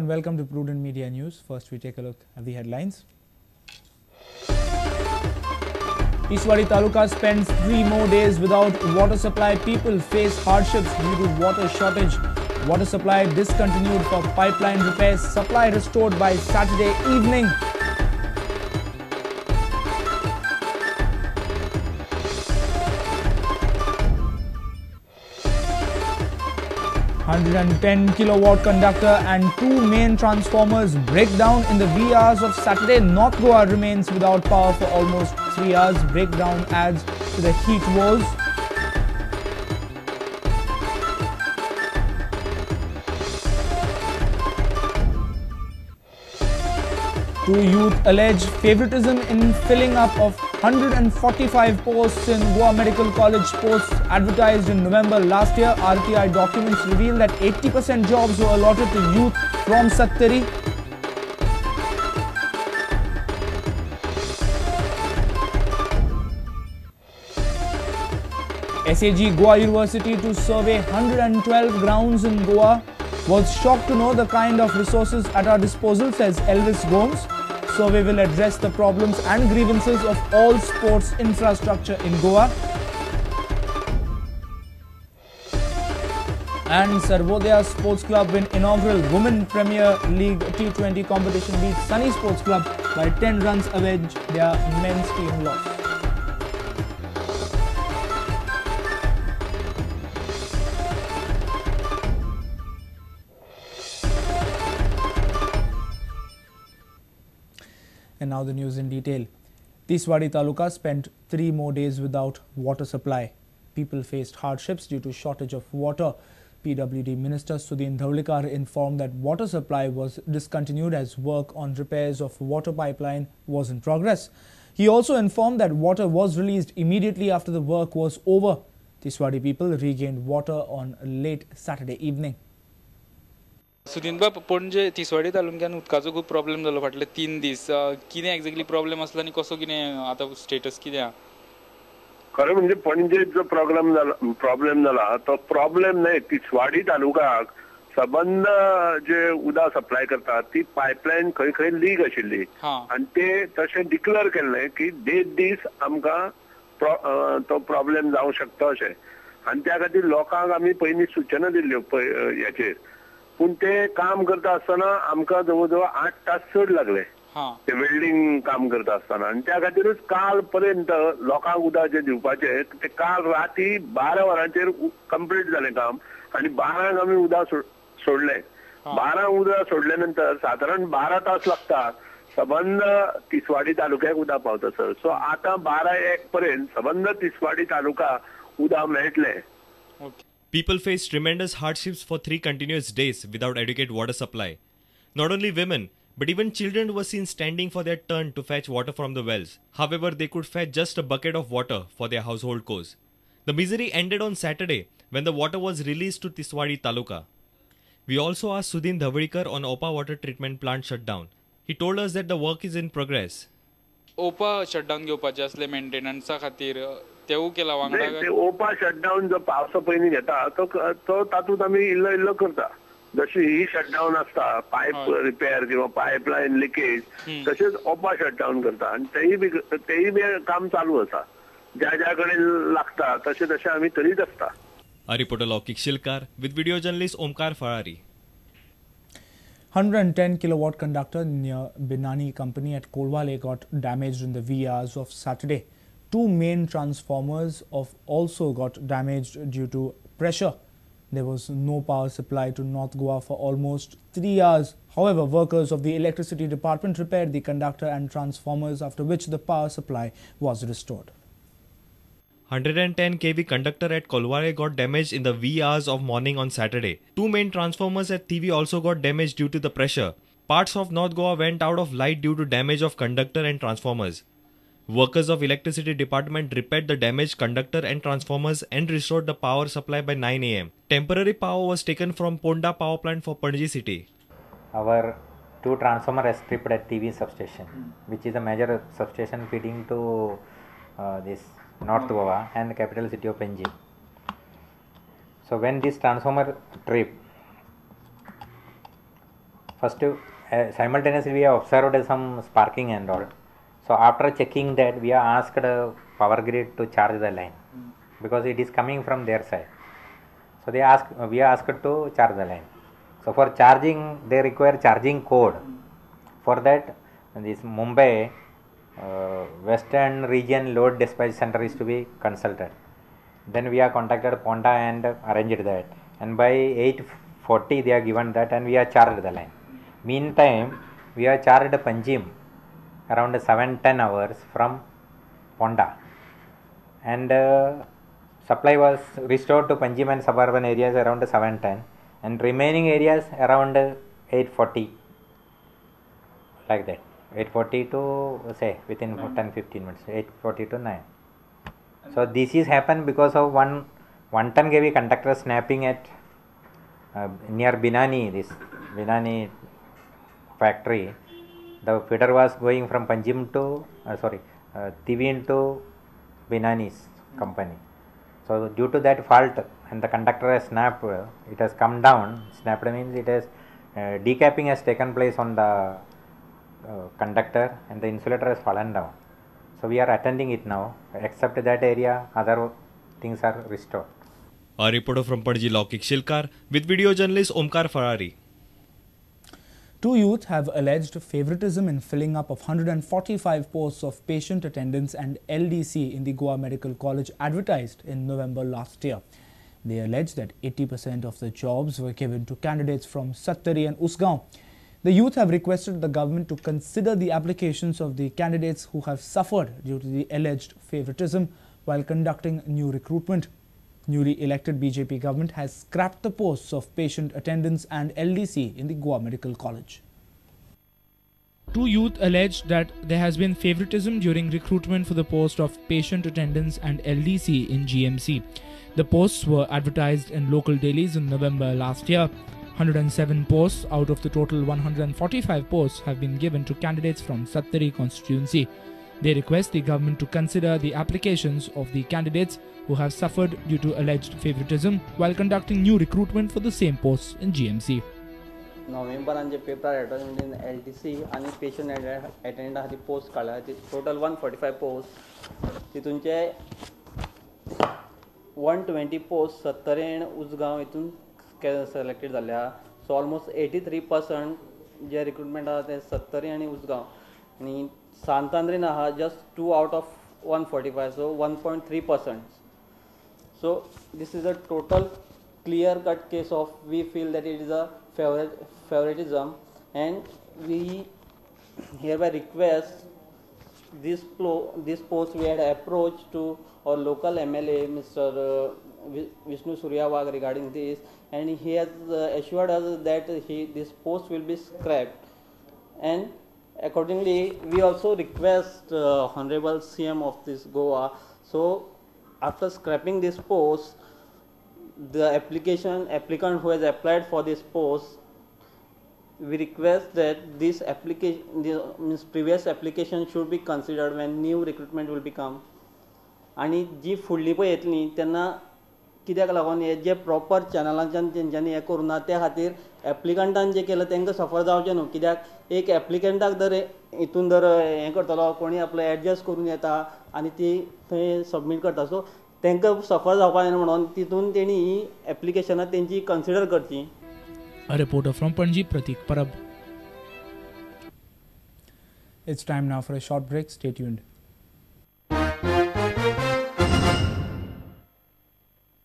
and welcome to Prudent Media News. First, we take a look at the headlines. Tiswadi Taluka spends 3 more days without water supply. People face hardships due to water shortage. Water supply discontinued for pipeline repairs. Supply restored by Saturday evening. "110 kilowatt conductor and 2 main transformers breakdown in the wee hours of Saturday. North Goa remains without power for almost 3 hours. Breakdown adds to the heat woes. Two youth allege favoritism in filling up of 145 posts in Goa Medical College posts advertised in November last year. RTI documents reveal that 80% jobs were allotted to youth from Sattari. SAG Goa University to survey 112 grounds in Goa. Was shocked to know the kind of resources at our disposal, says Elvis Gomes. Survey will address the problems and grievances of all sports infrastructure in Goa. And Sarvodaya Sports Club win inaugural Women Premier League T20 competition, beat Sunny Sports Club by 10 runs, avenge their men's team loss. And now the news in detail. Tiswadi Taluka spent 3 more days without water supply. People faced hardships due to shortage of water. PWD Minister Sudin Dhavalikar informed that water supply was discontinued as work on repairs of water pipeline was in progress. He also informed that water was released immediately after the work was over. Tiswadi people regained water on late Saturday evening. Sudin बाब, पणजे तिसवाडी तालुक्यान उदकाचो खूब problem जालो फाटले 3 दीस. कितें exactly problem आसलो आनी कसो कितें आतां स्टेटस कितें आहा? खरें म्हणजे पणजे जो प्रॉब्लेम जाला तो प्रॉब्लेम न्हय, तिसवाडी तालुक्याक सबंद जे उदक सप्लाय करता ती पायपलायन खंय खंय लीक आशिल्ली आनी ते तशें डिक्लेअर केल्लें की 1.5 दीस आमकां तो प्रॉब्लेम जावंक शकता अशें, आनी त्या खातीर लोकांक आमी पयलीं सुचना दिल्ल्यो हेचेर. पूण ते काम करता आसतना आमकां जवळ जवळ 8 तास चड लागले ते वेल्डिंग काम करता आसतना, आनी त्या खातीरूच काल पर्यंत लोकांक उदक जें दिवपाचें ते काल राती 12 वरांचेर कंप्लीट जालें काम आनी 12 आमी उदक सोडलें. 12 उदक सोडले नंतर सादारण 12 तास लागता सबंद तिसवाडी तालुक्याक उदक पावता सर. सो आतां 12-1 पर्यंत सबंद तिसवाडी तालुका उदक मेळटलें. People faced tremendous hardships for 3 continuous days without adequate water supply. Not only women, but even children were seen standing for their turn to fetch water from the wells. However, they could fetch just a bucket of water for their household chores. The misery ended on Saturday when the water was released to Tiswadi Taluka. We also asked Sudin Dhavalikar on Opa water treatment plant shutdown. He told us that the work is in progress. Opa shutdown घेवपाचें आसलें मेंटेनन्सा खातीर, तेवूय केला वांगडा? ओपा shutdown जो पावसा पयलीं घेता तो तातूंत आमी इल्लो इल्लो करता. जशी ही शटडावन आसता पायप रिपेर किंवा पायपलायन लिकेज, तशेंच ओपा शटडावन करता आनी तेय बी काम चालू आसा. ज्या ज्या कडेन लागता तशें तशें आमी करीत आसता. A reporter Laukik Shilkar with video journalist Omkar Farari. 110 kilowatt conductor near Binani company at Colvale got damaged in the wee hours of Saturday. 2 main transformers also got damaged due to pressure. There was no power supply to North Goa for almost 3 hours. However, workers of the electricity department repaired the conductor and transformers, after which the power supply was restored. 110 kV conductor at Colvale got damaged in the wee hours of morning on Saturday. 2 main transformers at TV also got damaged due to the pressure. Parts of North Goa went out of light due to damage of conductor and transformers. Workers of electricity department repaired the damaged conductor and transformers and restored the power supply by 9 a.m. Temporary power was taken from Ponda power plant for Panaji city. Our 2 transformers has tripped at TV substation, which is a major substation feeding to this North Goa and the capital city of Panaji. So when this transformer tripped, First, simultaneously we have observed some sparking and all. So after checking that, we are asked Power Grid to charge the line because it is coming from their side. So they ask, we are asked to charge the line. So for charging, they require charging code. For that, this Mumbai Western Region Load Dispatch Center is to be consulted. Then we are contacted Ponda and arranged that. And by 8:40 they are given that, and we are charged the line. Meantime, we are charged Panjim around 7:10 hours from Ponda, and supply was restored to Panjim and suburban areas around 7:10, and remaining areas around 8:40, like that. 8:40 to say within 10-15 minutes, 8:40 to 9. So this is happened because of one 110 kV conductor snapping at near Binani, this Binani factory. The feeder was going from Panjim to Tivin to Binani's company. So due to that fault and the conductor has snapped, it has come down. Snapped means it has decapping has taken place on the conductor and the insulator has fallen down. So we are attending it now. Except that area, other things are restored. A reporter from Panaji, Laukik Shilkar, with video journalist Omkar Ferrari. Two youth have alleged favoritism in filling up of 145 posts of patient attendants and LDC in the Goa Medical College advertised in November last year. They allege that 80% of the jobs were given to candidates from Sattari and Usgaon. The youth have requested the government to consider the applications of the candidates who have suffered due to the alleged favoritism while conducting new recruitment. Newly elected BJP government has scrapped the posts of patient attendants and LDC in the Goa Medical College. Two youth alleged that there has been favoritism during recruitment for the post of patient attendants and LDC in GMC. The posts were advertised in local dailies in November last year. 107 posts out of the total 145 posts have been given to candidates from Sattari constituency. They request the government to consider the applications of the candidates who have suffered due to alleged favoritism while conducting new recruitment for the same posts in GMC. नोव्हेंबरान J paper advertisement L D C आनी patient एटेंडा खातीर post काडल्या ती total 145 post, तितूनचे 120 post Sattari आनी उजगांव हितून selected जाल्ले आहा. So almost 83% जे recruitment आहा ते सत्तरी आनी उजगांव, आनी सांतांद्रीन आहा just 2 out of 145, so 1.3%. So this is a total clear cut case of we feel that it is a favoritism, and we hereby request this post we had approached to our local MLA Mr. Vishnu Surya Wagh regarding this, and he has assured us that this post will be scrapped, and accordingly we also request Honorable CM of this Goa. So after scrapping this post, the applicant who has applied for this post, we request that this application, means previous application should be considered when new recruitment will become. आनी जी फुडली पळय येतली तेन्ना कित्याक लागून हे जे proper चॅनलांच्यान तेंच्यांनी हें करूं ना, त्या खातीर एप्लिकंटान जें केलें तांकां सफर जावचें न्हू. कित्याक एक एप्लिकंटाक जर हितून जर हें करतलो कोणी आपलो एडजस्ट करून येता आनी ती थंय सबमीट करता, सो तांकां सफर जावपा जायना म्हणून तितून तेणी ही एप्लिकेशनां तेंची कन्सिडर करची. A reporter from Panaji, Pratik Parab. It's time now for a short break. Stay tuned.